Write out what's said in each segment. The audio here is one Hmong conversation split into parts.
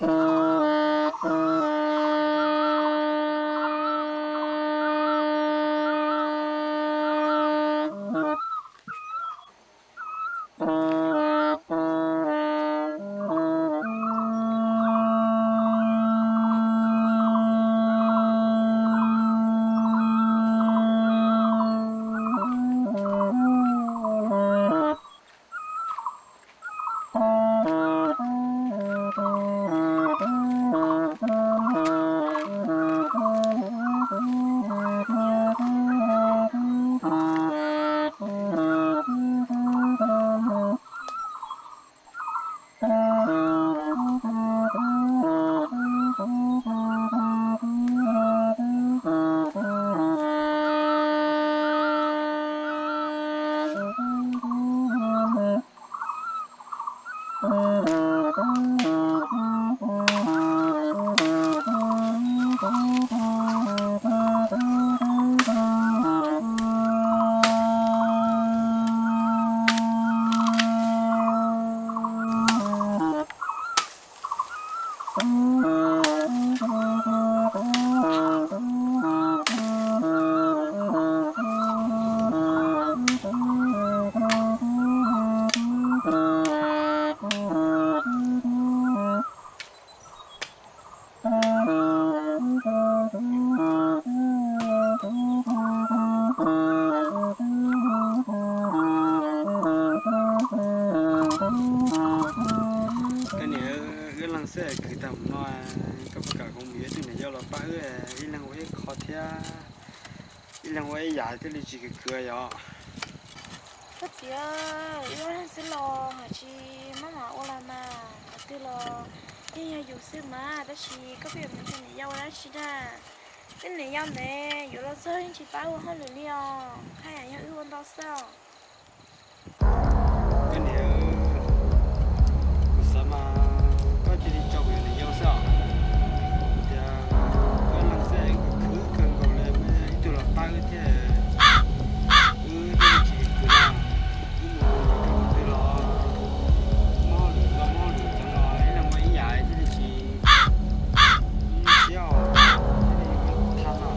Koj niam, wb leeg xwb kwv tag mus no, koj puas kam mus yuav ib tug niam yau los pab wb ib leeg ua ib qho thiab, ib leeg ua ib yam thiaj li tsis khwv khwv yom? Koj txiv, wb leeg xwb los haj tsis maj mam ua los mas, qhov twg los yeej yog yus xwb mas, tab sis koj pheej yuav mus nrhiav niam yau ua dab tsi na? Tej niam yau ntawd yuav los txog yeej tsis pab ua hauj lwm li os, haj yam yog wb ua ntau xwb os. Koj niam, kuv xav mas koj cia li tso kuv yuav niam yau xwb os. Tias koj leeg xwb es kuv khwv kawg nkaus li, muaj ib tug los pab wb thiab, wb thiaj li tsis khwv na. Wb mus rau qhov twg los muaj hauj lwm los muaj hauj lwm, cov los ib leeg ua ib yam thiaj li tsis siab os, thiaj li tha no.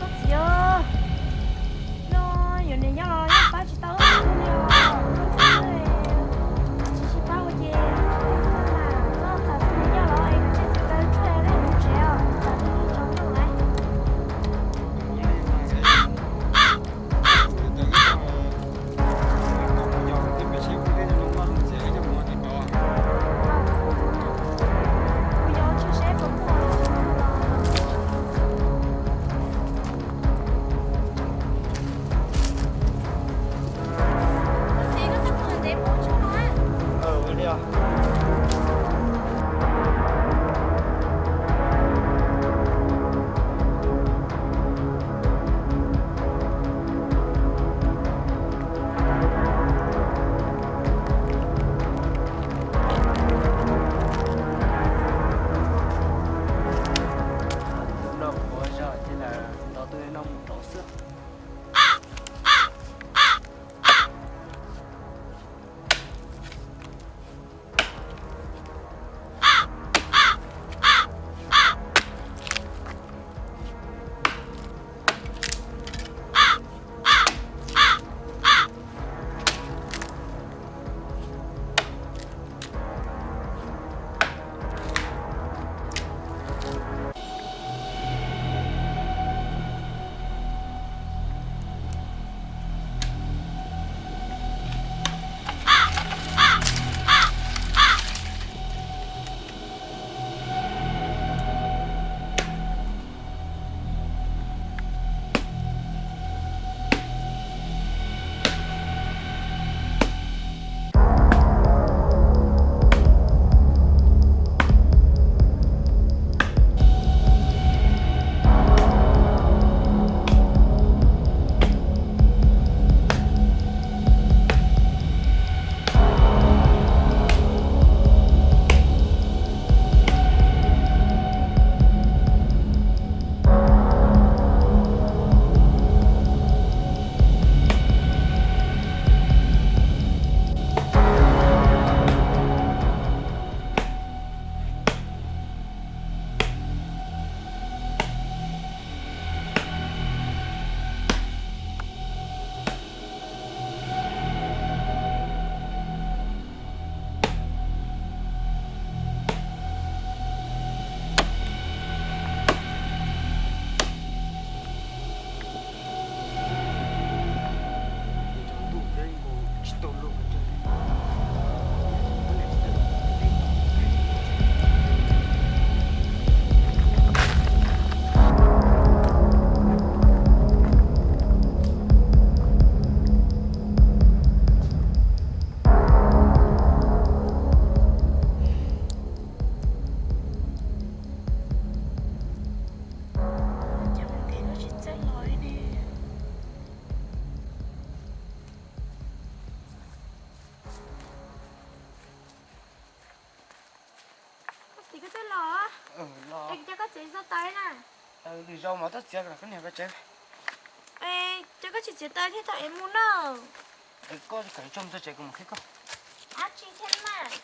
Koj txiv, no yuav Txiav tau na. Lwm zaus mas txhob txiav, koj niam pais tsev. Ces koj tsis txiav tau thiab tau es mus na. Koj kom tso mus txog tsev kuv mam qhia koj. Ab tsis thiab mas.